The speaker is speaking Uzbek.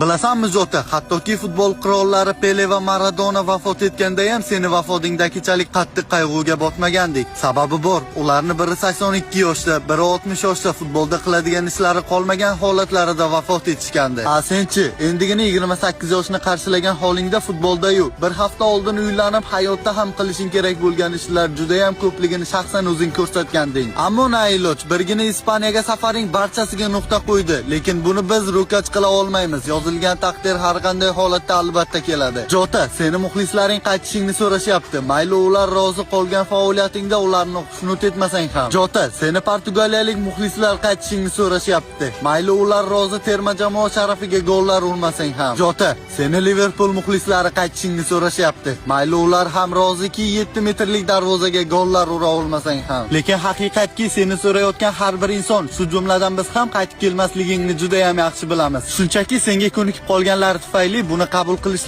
Bilasanmi, Jota, hattoki futbol qirollari Pele va Maradona vafot etganda ham seni vafotingdagichalik qattiq qayg'uga botmagandik. Sababi bor, ularni biri 82 yoshda, biri 60 yoshda futbolda qiladigan ishlari qolmagan holatlarida vafot etishgandi. A senchi, endigina 28 yoshni qarshilagan holingda futbolda-yu, bir hafta oldin uylanib, hayotda ham qilishing kerak bo'lgan ishlar juda ham ko'pligini shaxsan o'zing ko'rsatganding. Ammo nailoj, birgina Ispaniyaga safaring barchasiga nuqta qo'ydi, lekin buni biz ro'kach qila olmaymiz. Yozilgan taqdir har qanday holatda albatta keladi. Jota, seni muxlislaring qaytishingni so'rashyapti. Mayli, ular rozi, qolgan faoliyatingda ularni xushnud etmasang ham. Jota, seni portugaliyalik muxlislar qaytishingni so'rashyapti. Mayli, ular rozi, terma jamoa sharafiga gollar urmasang ham. Jota, seni Liverpool muxlislari qaytishingni so'rashyapti. Mayli, ular ham roziki, 7 metrlik darvozaga gollar ura olmasang ham. Lekin haqiqatki, seni so'rayotgan har bir inson, shu jumladan biz ham qaytib kelmasligingni juda ham yaxshi bilamiz. Shunchaki senga ko'nikib qolganlar tufayli buni qabul qilish